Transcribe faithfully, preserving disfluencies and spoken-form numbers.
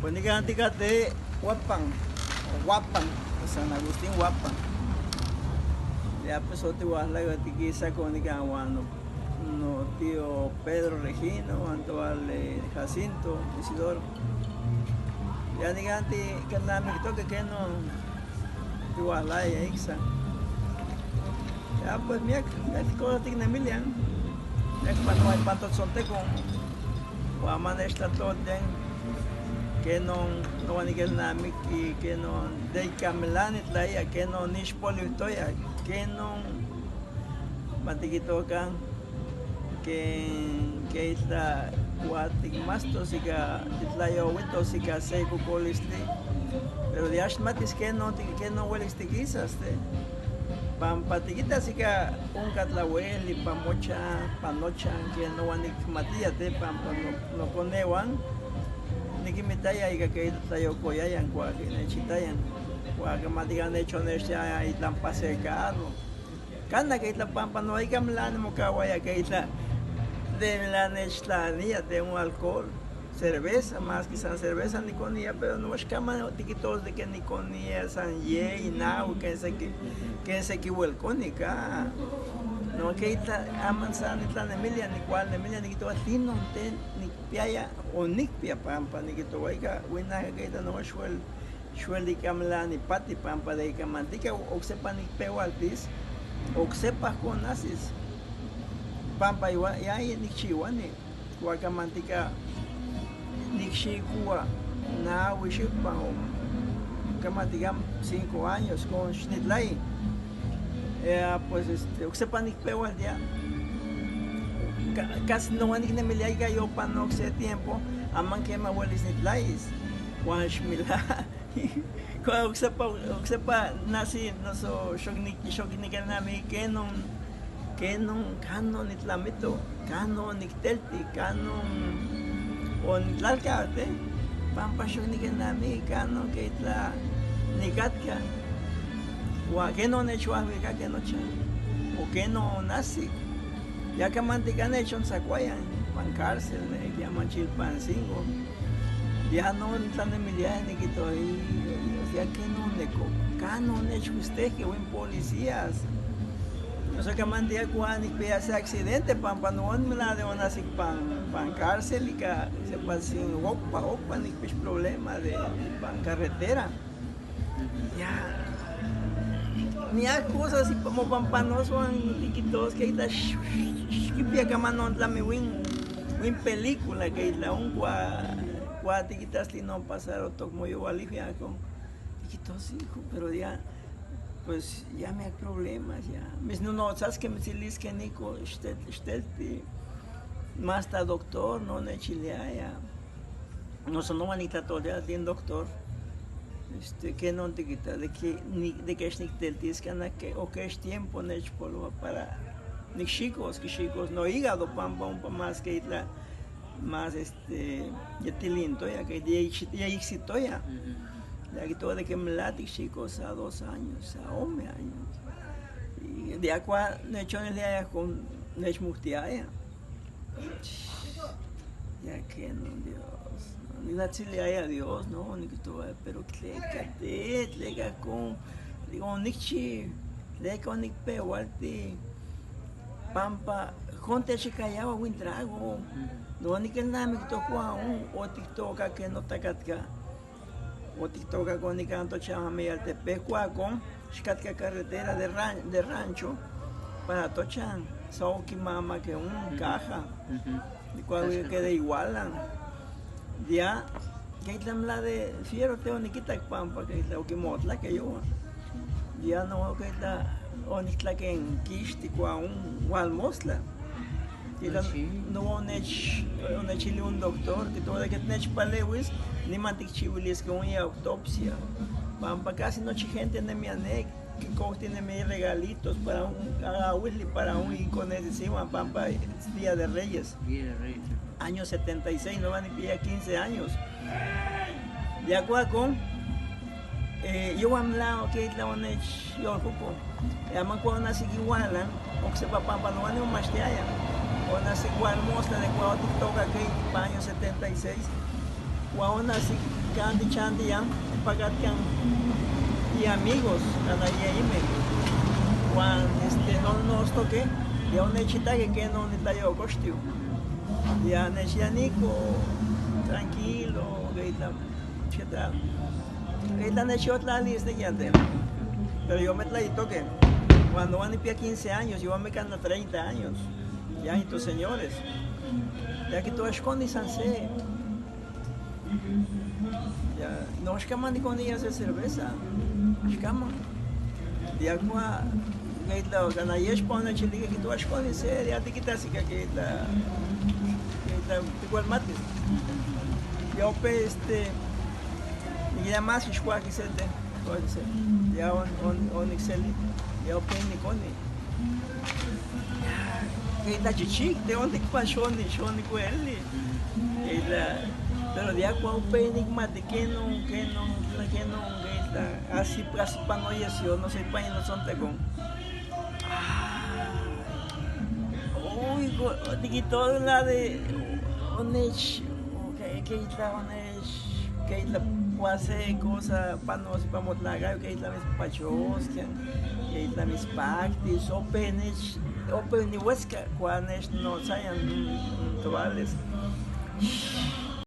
Pues nikan tika te Huapan, Huapan, San Agustín Huapan. Ya pues oti wahla tika isa ko nikan wan no, no tío Pedro Regino, wan to wale Jacinto Isidoro. Ya nikan ti kanamik toke keno ti wahla ya iksa. Ya pues miak, miak ko tik nemilian. Miak pano ay panto sonte kon. Wa man esta toten. Kenon no wanikel namik y kenon de kamlani tlaya, kenon nix politoya, kenon matikitokan. Ken, ken itla kuatik mastos ika itla yowito sika se kokolistli. Pero diax matis kenon, kenon welis tikisas te. Pampa tikitas ika onka tlaweli pa mochan, pa nochan, ken no wanik matia te, pampa no, no konewan nikimitaya ika ke itla yokoyayan, kuak nechitayan. Kuak matikan nechonextia itlan pase carro. Kana ke itla pampa no ika mlani mokawaya ke itla de mlani nechtlania de un alcohol, cerveza, más que san cerveza nikonia, pero no xkama tikitos de ke nikonia san yei nawi, ken se ki, ken se kiwelkonika. No ke itla aman san nitlanemilia, nikualnemilia, nikitowa tlinon te nikpiaya o nikpia pampa nikitowa ika winaka ke itla no xuel Xuel ika mlani pati pampa de ika mantika oksepa nikpewaltis, oksepa konasis. Pampa iwa ya nikchiwani, kuak mantika nikxikowa nawi xipan, o kamatika cinco años kon xnitlai. Eh, pues este, oksepa nikpewaltia. Ka-, casi no wan niknemilia ika yopanok se tiempo, aman kema welis nitlais. Wan xmila Kuak oksepa, oksepa nasi noso xok nik-, xok nikelnamiki kenon, kenon, kanon nitlamito, kanon niktelti, kanon onitlalkahte, pampa xok nikelnamiki kanon ke itla nikatka. Ua kenon nechuahwikake nochan, o kenon onahsik. Ya kamantika nechontzakuaya pan cárcel, ne, ya man Chilpancingo. Ya no nitlanemiliaya nikijtoa, ya kenon neko, kanon nechkuistehke wen policías. Noso kamantika kuak nikpiaya se accidente pampa no onmilade onahsik pan, pan cárcel ika sepa sin okpa, okpa nikpix problema de pan carretera. Ya. Miak cosas mopampanohs wan tikijtoske itla x-, x-, xkipia kamanon tlami win, win película ke itla on kua, kua tikitas tlinon pasarohtok moyowalihwia kon. Tikijtos, hijo, pero ya, pues ya miak problemas ya. Misnonohtsaske, mitziliske niko, xtel-, xtelti. Mas ta doctor no nechiliaya. Noso no wan niktlahtoltiaya tlen doctor, este, kenon tikita de ke ni-, de ke xnikteltiskana ke, o kech tiempo nechpolowa para nikxikos, kixikos nohígado pampa ompa mas ke itla, mas, este, ya tilintoya, ke ya ix-, ya iksitoya. Ya kijtowa de ke melatik xikos sa dos años, sa ome años. Y de akua nechoniliaya kon nechmohtiaya. Ya kenon Dios. Nitlatziliaya Dios, no, nikijtowa, pero tleka te, tleka kon, digo, nikchi, tleka onikpewalti, pampa kon techikayawa win trago. No nikelnamiktoh kuan on otiktokake notakatka. Otiktokake onikan tochan Ameyaltepec, kuakon xkatka carretera de ran-, de rancho para tochan, sa okimamake on caja. Kuak ke de iwalan. Ya, ke itla mla de fiero te onikitak pampa ke itla okimotlake yowan. Ya no ke itla oniktlakenkixti kuak on walmostla. Ika no onech-, onechili un doctor, kijtowa de ke nechpalewis, niman tikchiuiliske on iautopsia. Pampa casi nochi gente nemia ne, kikouhtinemiya regalitos para on, awilih para on ikonetsisiuan, pampa Día de Reyes. Día de Reyes. Año setenta y seis, no van a quince años. Ya kuakon, eh, yowan mla ke itla onechyolkoko. Ya man kuak onahsik iwalan, oksepa pampa no wan nimomachtiaya. Onahsik walmostla de kuak otiktokake ipan año setenta y seis. Kuak onahsik, Chanti chanti ya pagatkan y amigos kana ya ime. Wan este no nos toque ya onechitake que no ni tayo kostiu. Ya nechianiko tranquilo, gaita cheta. Gaita nechi otra lista ya te. Pero yo me traí toque. Cuando van a pie quince años, yo me canta treinta años. Ya y tus señores. Ya que tú has con sanse. Ya, no, xkama ni con ella hacer cerveza. Xkama. Ya kwa gaita gana yesh pone chilika que tú has con ese ya te quitas y que gaita gaita igual mate. Ya ope este y ya más y shkua que se te. Ya on on on excel. Ya ope ni con él. Gaita chichik te onde kwa shoni shoni kweli. Gaita pero dia kwa upenik mate que no que no que no gaita así pues pa no y así no sé pa no son te con. Uy, digito la de onech, gaita onech, gaita kwase cosa pa no sé pa motlaga, gaita mis pachos, gaita mis pactis, openech, open ni huesca, cuanes no sayan tobales.